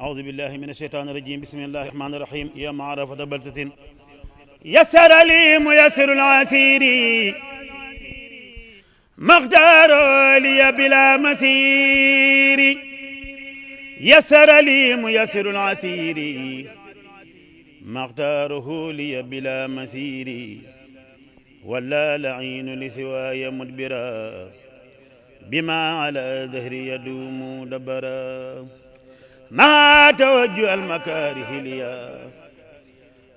أعوذ بالله من الشيطان الرجيم بسم الله الرحمن الرحيم يا معرفة بلسة يسر لي ميسر العسير مختار لي بلا مسير يسر لي ميسر العسير مختاره لي بلا مسير ولا لعين لسواي مدبرا بما على ظهري يدوم دبرا ما توجه المكاره ليا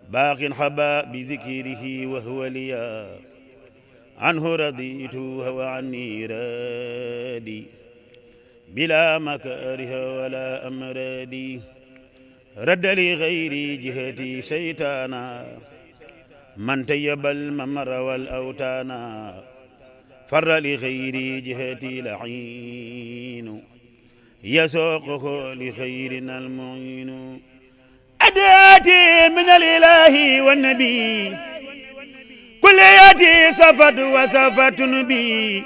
باق حبا بذكره وهو ليا عنه رضيت هو عني رادي بلا مكاره ولا أمرادي رد لي غيري جهتي شيطانا من تيب الممر والأوتانا فر لغيري جهتي لعين يسوقه لخيرنا المعين أداتي من الإله والنبي كل ياتي صفت وصفت نبي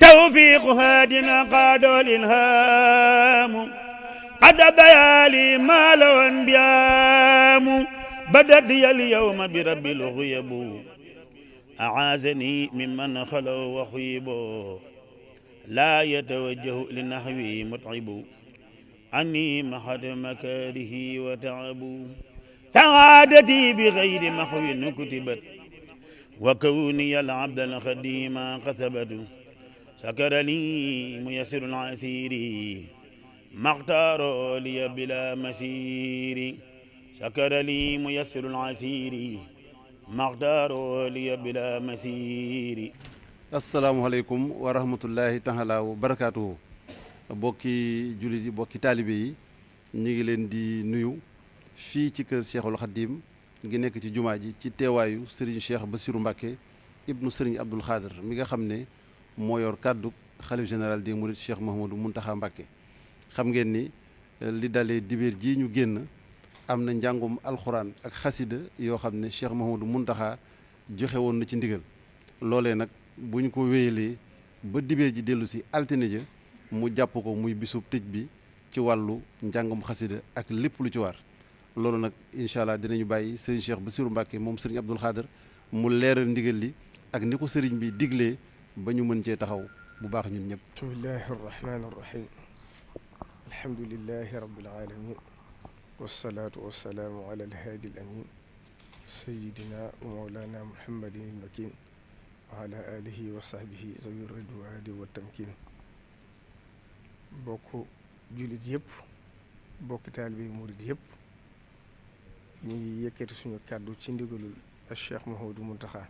توفيق هادنا قاد الإلهام قد بيالي ما لو انبيام بدت اليوم برب الغيب أعاذني ممن خلوا وخيبوا لا يتوجه لنحوي متعب عني محد مكاره وتعب سعادتي بغير محو كتبت وكوني العبد الخديم كسبت شكر لي ميسر العسير ما اختار لي بلا مسير شكر لي ميسر العسير ما اختار لي بلا مسير. asalaamaaleykum wa rahmatullahi taala wa barakaatuhu bokki jullit yi bokki taalibe yi ñu ngi leen di nuyu fii ci kër Cheikhul Khadim ngi nekk ci jumaa ji ci teewaayu Serigne Cheikh Bassirou Mbacké ibnu Serigne Abdoul Khadir mi nga xam ne moo yor kàddu xalif général des mourides Cheikh Mouhamadou Mountakha Mbacké. xam ngeen ni li dalee dibéer ji ñu génn am na njàngum alxuraan ak xasida yoo xam ne Cheikh Mouhamadou Mountakha joxe woon na ci ndigal loolee nag bu ñu ko wéyalee ba dibéer ji dellu si altine ja mu jàpp ko muy bisub tëj bi ci wàllu njàngum xasida ak lépp lu ci war loolu nag incha allah dinañu bàyyi sëriñ Cheikh Bassirou Mbacké moom sëriñ Abdoul Khadir mu leeral ndigal li ak ni ko sëriñ bi diglee ba ñu mën cee taxaw bu baax ñun ñëpp. bismillahi arrahmani arrahim alhamdulilahi rabbil alamin wasalaatu wasalaamu ala alhaadi al amin sayidina wa mawlana muhammadin il makin wa ala alihi wa sahbihi zawi ridwaani wa tamkin bokk jullit yëpp bokk taalibe murid yëpp ñu ngi yëkkati suñu kàddu ci ndigalul al cheikh Mouhamadou Mountakha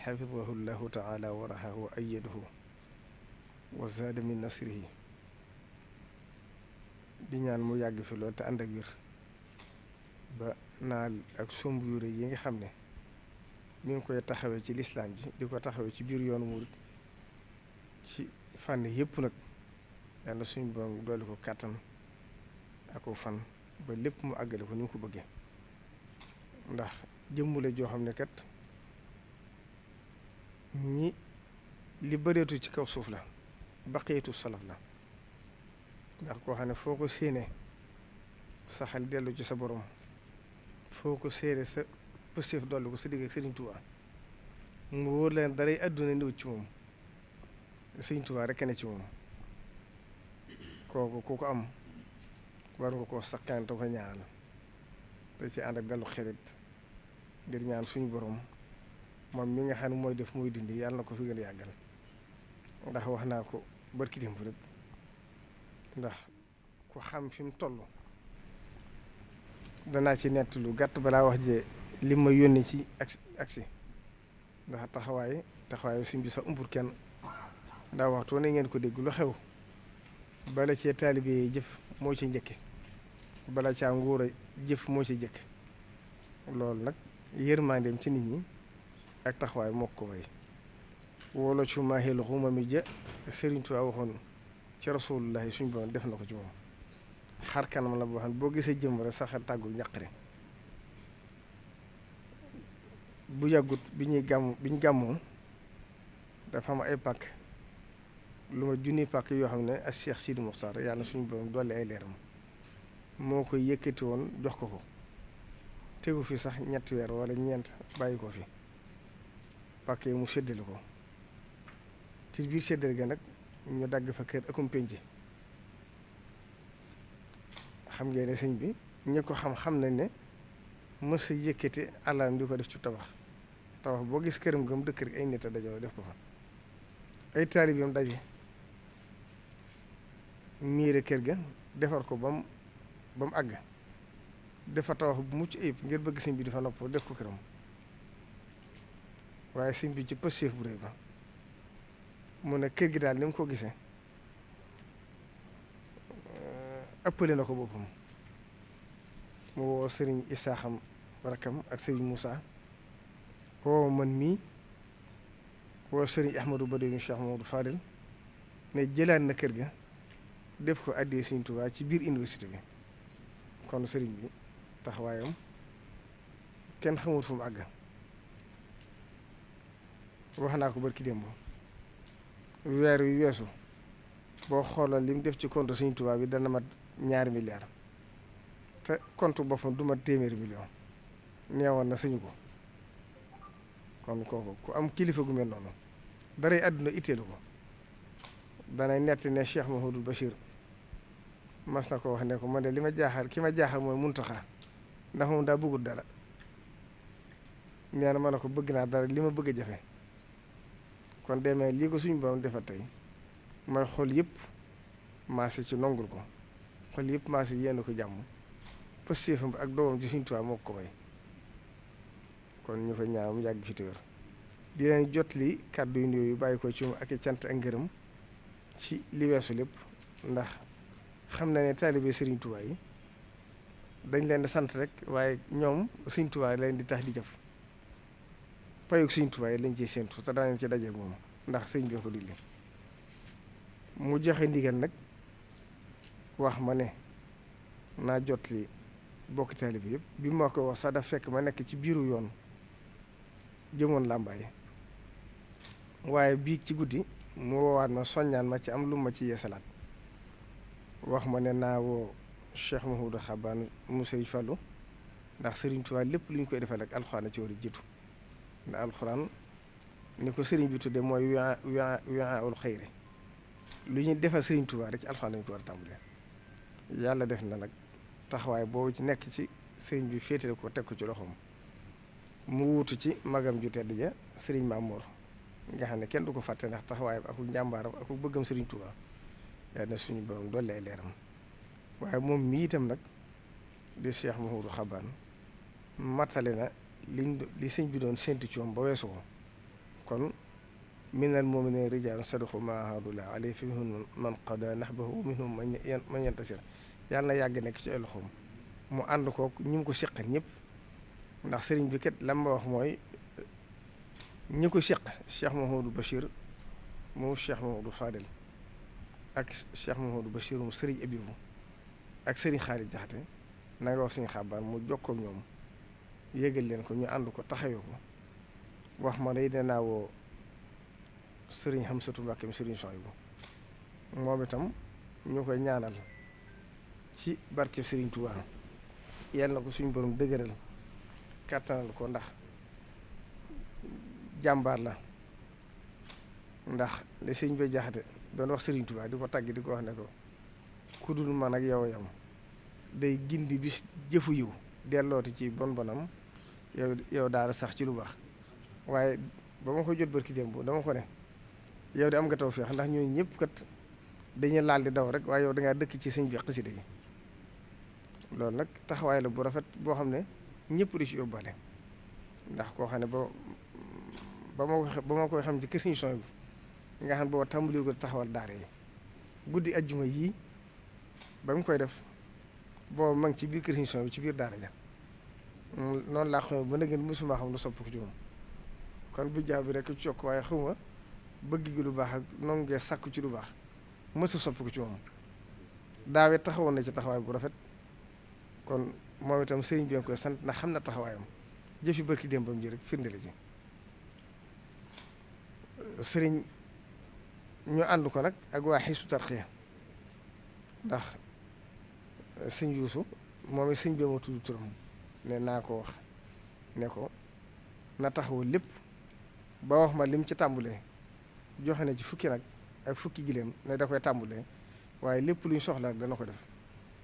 xafidahu llahu taala wa rahahu wa ayyadahu wa zaada min nasrihi di ñaan mu yàgg fi lool te ànd ak wér ba naal ak somb yu rëy yi nga xam ne ñu ngi koy taxawee ci lislaam ji di ko taxawee ci biir yoonu murid ci fànn yëpp nag yàlla suñu borom doole ko kàttan ak ko fan ba lépp mu àggale ko ni mu ko bëggee ndax jëmmule joo xam ne kat ñi li bëreetu ci kaw suuf la baqiyetu salaf la ndax koo xam ne foo ko séenee sa xel dellu ci sa borom foo ko séenee sa pëstéef dolli ko sa digg ak Sëriñ Tuubaa mu wóor leen daray àdduna néew ci moom Sëriñ Tuubaa rekk ne ci moom kooku ku ko am war nga koo sakkan te ko ñaanal te ci ànd ak dalu xerit ngir ñaan suñu borom moom mi nga xam ne mooy def mooy dindi yàlla na ko fi gën a yàggal ndax wax naa ko barki démb rek ndax ku xam fi mu toll danaa ci nett lu gàtt balaa wax jee li ma yónni ci aksi ndax taxawaay suñ bi sax umpur kenn ndax waxtu ne ngeen ko dégg lu xew bala cee taalibe yi jëf moo ci njëkke bala caa nguur a jëf moo ci jëkk loolu nag yërmandeem ci nit ñi ak taxawaay moo ko way wolo cu maahil xuma mi ja Sëriñ Tuubaa waxoon ci rasulullahi suñ borom def na ko ci moom xar kanam la boo xam ne boo gisee jëm rek sax tàggu njaqare bu yàggut bi ñu gàmmoo dafa am ay pàkk lu ma junni pàkk yoo xam ne ak Cheikh Sidi Mokhtar yàlla suñu borom dolli ay leeram moo koy yëkkati woon jox ko tegu fi sax ñetti weer wala ñeent bàyyi ko fi pàkk yi mu séddale ko ci biir séddale ga nag ñu dagg fa kër akum penc xam ngeen ne sëñ bi ñi ko xam nañ ne mës sa yëkkati alalam di ko def ci tabax boo gis këram gam dëkk rek ay nit a dajoo def ko fa ay taalibeem daje miire kër ga defar ko ba mu àgg dafa tabax bu mucc ayib ngir bëgg sëñ bi dafa nopp def ko këram waaye sëñ bi ci pëstéef bu réy ba mu ne kër gi daal ni mu ko gisee ëppale na ko boppam mu woo sëriñ Isaaxam rakkam ak sëriñ Moussa woo man mii woo sëriñ Ahmadou Badou Cheikh Mamadou Fadel ne jëlaat na kër ga def ko addee Sëriñ Tuubaa ci biir université bi kon sëriñ bi taxawaayam kenn xamul fu mu àgg wax naa ko barki démb weer wi weesu boo xoolal li mu def ci compte Sëriñ Tuubaa bi dana mat 2 milliards te compte boppam du mat 100 millions neewoon na sañu ko kon kooku ku am kilifa gu mel noonu daray àdduna itteelu ko danay nett ne Cheikh Mahamadou Bachir mas na ko wax ne ko man de li ma jaaxal ki ma jaaxal mooy Muntaxa ndax moom daa bëggul dara nee na ma ne ko bëgg naa dara li ma bëgg a jafe kon demee lii ko suñu borom defal tey mooy xol yëpp maase ci nongul ko xol yëpp maase yéen ko jàmm pëstéefam ak doomam ci Sëriñ Tuubaa moo ko may kon ñu ko ñaan mu yàgg fi te wér di leen jot li kàddu yu néew yu bàyyi ko ci moom ak i cant ak ngërëm ci li weesu lépp ndax xam na ne taalibe Sëriñ Tuubaa yi dañ leen di sant rek waaye ñoom Sëriñ Tuubaa leen di tax di jëf payug Sëriñ Tuubaa yi lañ ciy séentu te daanañ ci dajeeg moom ndax sëñ bi ko digle mu joxe ndigal nag wax ma ne naa jot li bokk taalibe yëpp bi ma ko wax sax daf fekk ma nekk ci biiru yoon jëmoon làmbaay waaye bii ci guddi mu woowaat ma soññaan ma ci am lu ma ci yeesalaat wax ma ne naa woo Cheikh Mahoudou Xabaan mu Sëriñ Fallu ndax Sëriñ Tuubaa lépp lu ñu koy defal rek alxuraan ci war a jiitu ndax alxuraan ni ko sëriñ bi tudde mooy wi'aa'ul xayri lu ñuy defal Sëriñ Tuubaa rek ci alxuraan lañu ko war a tàmbalee yàlla def na nag taxawaay boobu ci nekk ci sëriñ bi féetale ko teg ko ci loxoom mu wuutu ci magam ju tedd ja sëriñ Mamoor nga xam ne kenn du ko fàtte ndax taxawaayam ak njàmbaaram ak bëggam Sëriñ Tuubaa yàlla na suñu borom dolli ay leeram waaye moom mii itam nag di Cheikh Mahoudou Xabaan matale na li sëñ bi doon séntu ci moom ba weesu ko kon minal mu'miniina rijaalun sadaqu maa aahadullah alayhi fa minhum man qadaa nahbahu wa minhum man yantasir yàlla na yàgg nekk ci ay loxoom mu ànd kook ñi mu ko seqal ñëpp ndax sëriñ bi kat lam ma wax mooy ñi ko seq Cheikh Mahoudou Bachir moom Cheikh Mahoudou Fadel ak Cheikh Mahoudou Bachir mu sëriñ Abibu ak sëriñ Xaalis Jaxate na nga wax suñu xabaan mu jokkoo ak ñoom yégal leen ko ñu ànd ko taxawee ko wax ma ne dinaa woo sëriñ Xamsatu Mbàkke mi sëriñ Sohaybu moom itam ñu koy ñaanal ci barkeb Sëriñ Tuubaa yàlla na ko suñu borom dëgëral kàttanal ko ndax jàmbaar la ndax li sëñ ba Jaxate doon wax Sëriñ Tuubaa di ko tàgg di ko wax ne ko ku dul man ak yow yam day gindi bis jëfu yiw dellooti ci bon bonam yow daal sax ci lu baax waaye ba ma ko jot barki démb dama ko ne yow de am nga tawfeex ndax ñooñu ñëpp kat dañuy laal di daw rek waaye yow dangaa dëkk ci sëñ bi xasida yi loolu nag taxawaay la bu rafet boo xam ne ñëpp di ci yóbbaale ndax koo xam ne ba ma koy xam ci kër Sëriñ Sohaybu bi nga xam ne boo tàmbali ko taxawal daara yi guddi ajjuma yii ba mu koy def boobu ma ngi ci biir kër Sëriñ Sohaybu bi ci biir daara ja noonu laa xam ba nag mosuma xam lu sopp ko ci moom kon bu jaaw bi rek ci yokk waaye xawma bëgg gi lu baax ak noonu ngee sàkku ci lu baax mësa sopp ko ci moom daawee taxawoon na ci taxawaay bu rafet kon moom itam sëriñ bi nga koy sant ndax xam na taxawaayam jëfi barki démbam ji rek firnde la ci sëriñ ñu ànd ko nag ak waa Hizbut Tarqiyyah ndax sëñ Yuusu moom it sëñ bi ma tudd turam ne naa ko wax ne ko na taxawu lépp ba wax ma lim ci tàmbulee joxe na ci fukki nag ak fukki gileem ne da koy tàmbulee waaye lépp luñ soxla dana ko def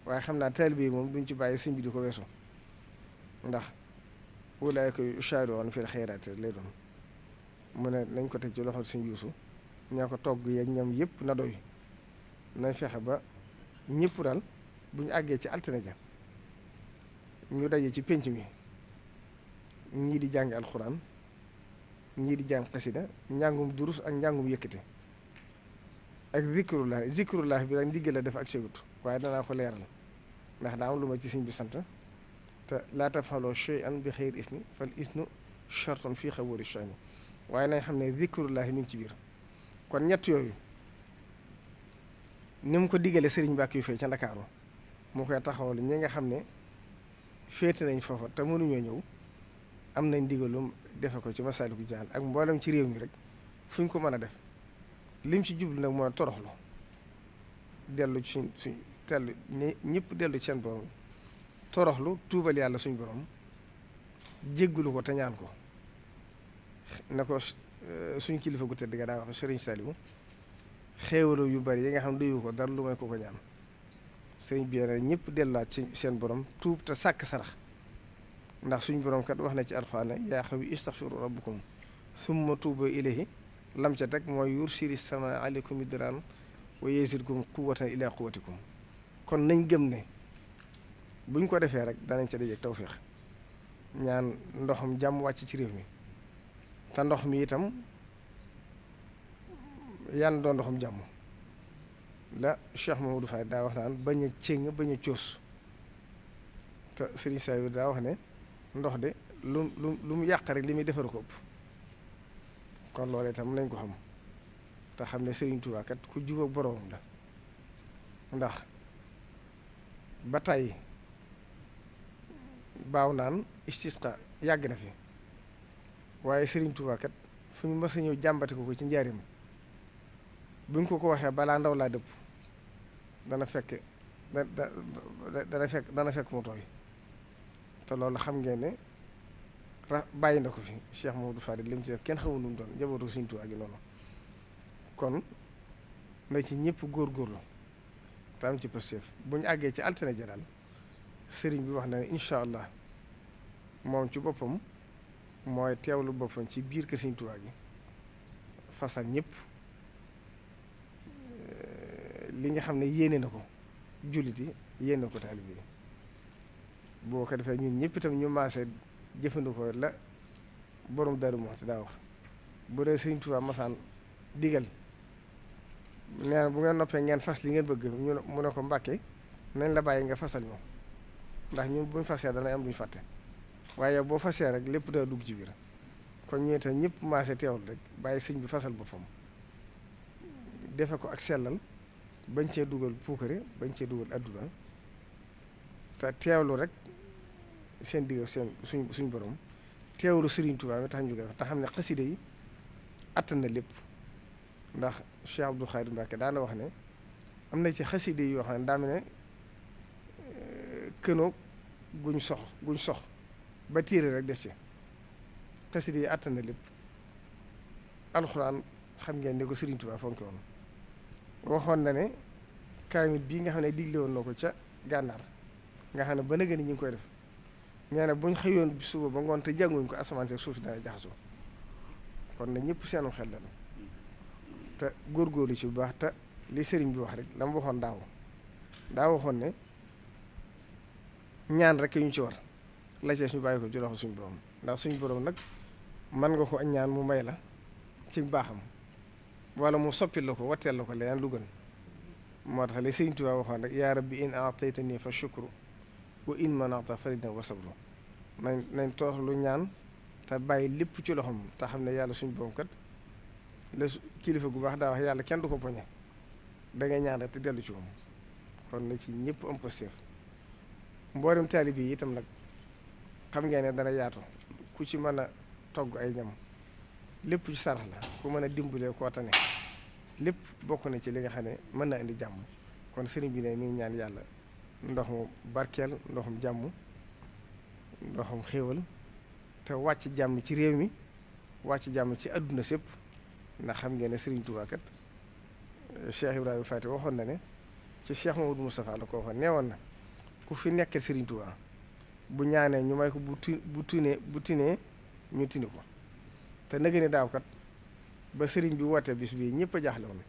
waaye xam naa taalibe yi moom duñ ci bàyyi sëñ bi di ko weesu ndax ulaa'ika yushaari'uuna fil xayraati lay doon mu ne nañ ko teg ci loxol sëñ Yuusu ñaa ko togg yeeg ñam yëpp na doy nañ fexe ba ñëpp daal bu ñu àggee ci altine ja ñu daje ci pénc mi ñii di jàng alxuraan ñii di jàng xasida njàngum durus ak njàngum yëkkati ak zikrullah bi nag ndigg la def ak segut waaye danaa ko leeral ndax daa am lu ma ci sëñ bi sant te laa tafaloo shay'an bi xayri isni fal isnu shartun fii xaboori shayni waaye nañ xam ne zikrullahi mi ngi ci biir kon ñett yooyu ni mu ko diggalee sëriñ Mbàkke yu fay ca Ndakaaru mu koy taxawal ñi nga xam ne féete nañ foofa te mënuñoo ñëw am nañ digalum defe ko ci Masaalikul Jinaan ak mboolem ci réew mi rek fu ñu ko mën a def lim ci jublu nag mooy toroxlu dellu ci suñ tellu ñëpp dellu ci seen borom toroxlu tuubal yàlla suñ borom jéggulu ko te ñaan ko na ko suñ kilifa gu tëdd ga daa wax Sëriñ Saliou xéewalo yu bari yi nga xam ne doyu ko dara lu may ko ñaan sëriñ bi ne ñëpp delluwaat ci seen borom tuub te sàkk sarax ndax suñ borom kat wax na ci alxuraan yaa xawi istaxfiru rabbukum summa tuubu ilayhi lam ca teg mooy yursili sama aleykum midraan wa yazidkum quwwatan ila quwwatikum kon nañ gëm ne buñ ko defee rek danañ ca dajeek tawféex ñaan ndoxam jàmm wàcc ci réew mi te ndox mi itam yan doon ndoxam jàmm la Cheikh Mamadou Faye daa wax naan bañ a céng bañ a coos te Serigne Saliou daa wax ne ndox de lu mu yàq rek li muy defar ko ëpp kon loolu itam nañ ko xam te xam ne Serigne Touba kat ku jub ak boroomam la ndax ba tey baaw naan istisqa yàgg na fi waaye Serigne Touba kat fu ñu mës a ñëw jàmbati ko ci njaarim buñ ko waxee balaa ndaw laa dëpp dana fekk dana fekk mu tooy te loolu xam ngeen ne bàyyi na ko fi Cheikh Mamadou Fadil li mu ci def kenn xamul lu mu doon njabootu Serigne Touba gi noonu kon na ci ñëpp góorgóorlu te am ci positif bu ñu àggee ci altine ja daal sëriñ bi wax na ne incha allah moom ci boppam mooy teewlu boppam ci biir kër Serigne Touba gi fasal ñëpp li nga xam ne yéene na ko jullit yi yéene na ko taalibe yi boo ko defee ñun ñëpp itam ñu maase jëfandikoo la borom Daaru Muxti daa wax bu dee Serigne Touba masaan digal nee na bu ngeen noppee ngeen fas li ngeen bëgg mu ne ko Mbàkke nañ la bàyyi nga fasal ñu ndax ñun buñ fasee dana am duñ fàtte waaye boo fasee rek lépp daa dugg ci biir kon ñu itam ñëpp maase teewul rek bàyyi sëñ bi fasal boppam defe ko ak sellal bañ cee dugal puukare bañ cee dugal adduna te teewlu rek seen digg seen suñ borom teewlu Serigne Touba mi tax ñu def te xam ne xasida yi attan na lépp ndax Cheikh Abdou Khadir Mbacke daana wax ne am na ci xasida yi yoo xam ne daa mel ne kënoo guñ sox ba téere rek des ci xasida yi attan na lépp alxuraan xam ngeen ne ko Serigne Touba fonke woon waxoon na ne kaamit bii nga xam ne digle woon na ko ca gànnaar nga xam ne ba nëgë ni ñu ngi koy def nee na buñ xëyoon suba ba ngoon te jànguñ ko asamaan si suuf si dana jaxasoo kon na ñëpp seenum xel la te góorgóorlu ci bu baax te li sëriñ bi wax rek la mu waxoon daa waxoon ne ñaan rek ñu ci war la ci ñu bàyyi ko ci loxo suñu borom ndax suñu borom nag mën nga ko ak ñaan mu may la ci baaxam wala mu soppil la ko watteel la ko leneen lu gën moo tax li Sëriñ Tuubaa waxoon rek yaa rabbi in aataytani fa shukru wa in manata farida wa sabru nañ torox lu ñaan te bàyyi lépp ci loxoom te xam ne yàlla suñu borom kat la kilifa gu baax daa wax yàlla kenn du ko poñe da ngay ñaan rek te dellu ci moom kon na ci ñëpp am positif mboolem taalibe yi itam nag xam ngeen ne dana yaatu ku ci mën a togg ay ñam lépp ci sarax la ku mën a dimbalee koo tane lépp bokk na ci li nga xam ne mën na indi jàmm kon sëriñ bi ne mi ngi ñaan yàlla ndoxum barkeel, ndoxum jàmm, ndoxum xéewal te wàcc jàmm ci réew mi, wàcc jàmm ci àdduna sépp. ndax xam ngeen ne Serigne Touba kat Cheikh Ibrahima Fati waxoon na ne ci Cheikh Mamadou Moustapha la ko waxoon, neewoon na ku fi nekkee Serigne Touba bu ñaanee ñu may ko, bu tinee ñu tini ko. te nag ne daaw kat ba Serigne bi wootee bis bii ñëpp a jaaxle woon,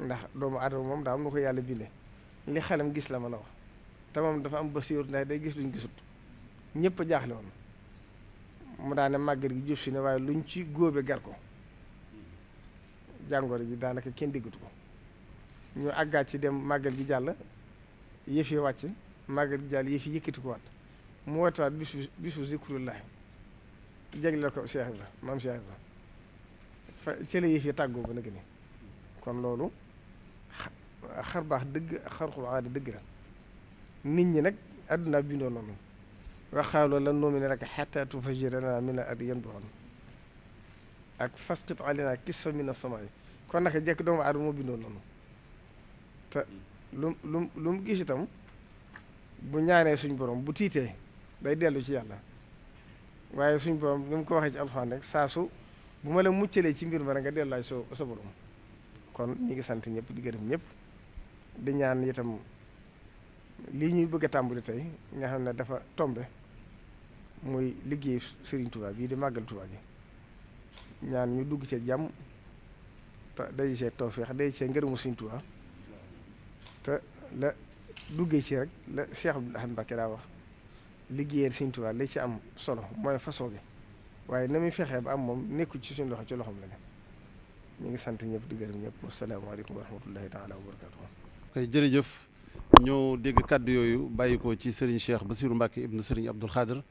ndax doomu aadama moom daa am nu ko yàlla bindee li xelam gis la mën a wax te moom dafa am basiir ndax day gis luñ gisut. ñëpp a jaaxle woon mu daane màggal gi jub si ne waaye luñ ci góobe gar ko, jàngoro ji daanaka kenn déggatu ko. ñu àggaat ci dem màggal gi jàll yëf yi wàcc, màggal gi jàll yëf yi yëkkati ko waat mu wootaat bisu zikrullahi jagle ko Cheikh Ibra, maam Cheikh Ibra fa cële yëf yi tàggoo ba nag ni. kon loolu xar baax dëgg, xarxul aada dëgg la. nit ñi nag àdduna bindoo noonu, waxaaloo lan nu'mina laka hattaa tufajjira lanaa mina al-ardi yanbu'an ak fasqit alaynaa kisfan mina samaa'i. kon naka jekk doomu aadama moo bindoo noonu te lu mu gis itam bu ñaanee suñ borom bu tiitee day dellu ci yàlla. waaye suñ borom ni mu ko waxee ci alxuraan rek saa su bu ma la muccalee ci mbir ma rek nga delluwaay sa borom. kon ñi ngi sant ñëpp di gërëm ñëpp di ñaan itam lii ñuy bëgg a tàmbali tey nga xam ne dafa tombe muy liggéey Serigne Touba bii di màggal Touba gi, ñaan ñu dugg ci jàmm te day see tawfeex day see ngërëmu Serigne Touba te la duggee ci rek la Cheikh Abdoul Ahad Mbacké daa wax liggéeyal Serigne Touba li ci am solo mooy façon bi, waaye na muy fexee ba am moom nekkul ci suñu loxo, ci loxoom la ne. ñu ngi sant ñëpp di gërëm ñëpp. wasalaamaaleykum wa rahmatullahi taala wa barakatuh. kay jërëjëf. ñoo dégg kàddu yooyu bàyyi ko ci Serigne Cheikh Bassirou Mbacké ibnu Serigne Abdoul Khadr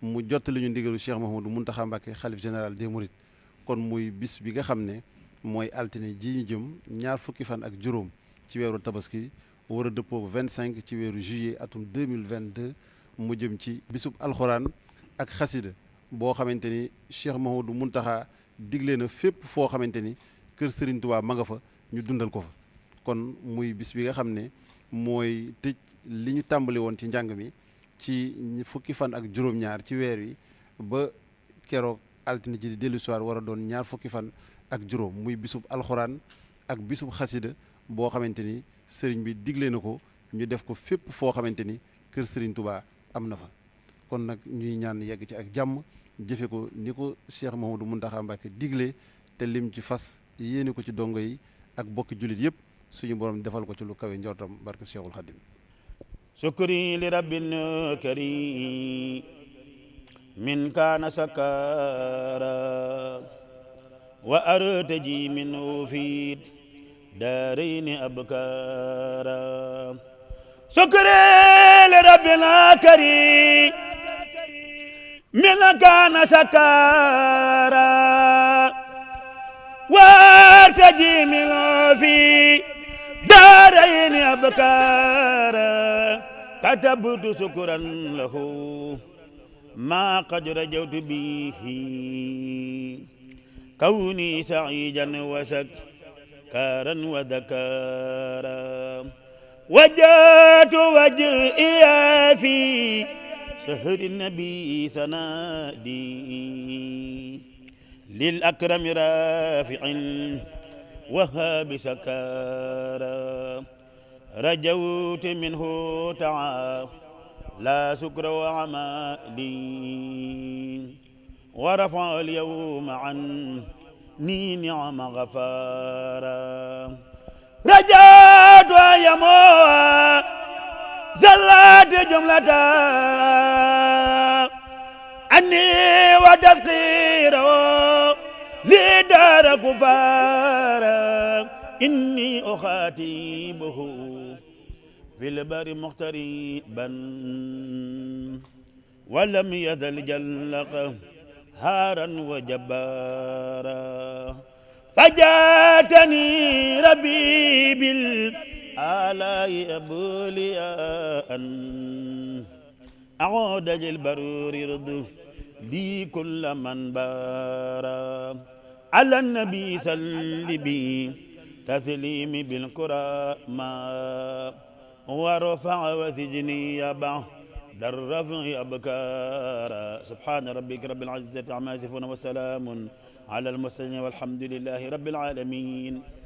mu jottali ñu ndigalu Cheikh Mouhamadou Mountakha Mbacké xalif général des Mourides. kon muy bis bi nga xam ne mooy altine ji ñu jëm ñaar fukki fan ak juróom ci weeru tabaski war a dëppoo 25 ci weeru juillet atum 2022 mu jëm ci bisub alxuraan ak xasida boo xamante ni Cheikh Mouhamadou Mountakha digle na fépp foo xamante ni kër Serigne Touba ma nga fa ñu dundal ko fa. kon muy bis bi nga xam ne mooy tëj li ñu tàmbali woon ci njàng mi ci fukki fan ak juróom-ñaar ci weer wi ba keroog altine ji di dellu soir war a doon ñaar fukki fan ak juróom muy bisub alxuraan ak bisub xasida boo xamante ni sëriñ bi digle na ko ñu def ko fépp foo xamante ni kër Serigne Touba am na fa. kon nag ñuy ñaan yegg ci ak jàmm jëfe ko ni ko Cheikh Mouhamadou Mountakha Mbacké digle te lim ci fas yéene ko ci dongo yi ak bokki jullit yëpp suñu borom defal ko ci lu kawe njortam barke Cheikhul Khadim. sukri li rabbin karim min kaana sakara wa artaji minhu fi daarayni abkara. sukri li rabbin karim min kaana sakara wa artaji minhu fi daarayni abkara. katabtu sukran lahu ma qad rajawtu bihi kawni sa'idan wa shakaran wa dhakara. wajjahtu wajhiya fi shahri nabi sanadi lil akrami rafi'in wahhabi shakara. رجوت منه تعالى سكر وعمالي ورفع اليوم عني نعم غفارا. رجوت يموت زلات جملة أني وتذكيره لدار كفارا. إني أخاتبه في البر مغتربا ولم يزل جل قهارا وجبارا. فجاتني ربي بالآلاء أبولياء أعود للبرور رض لي كل من بارا. على النبي سلبي تسليمي بالكرى ما ورفع وسجني يبع الرفع أبكارا سبحان ربك رب العزة عما يصفون وسلام على المرسلين والحمد لله رب العالمين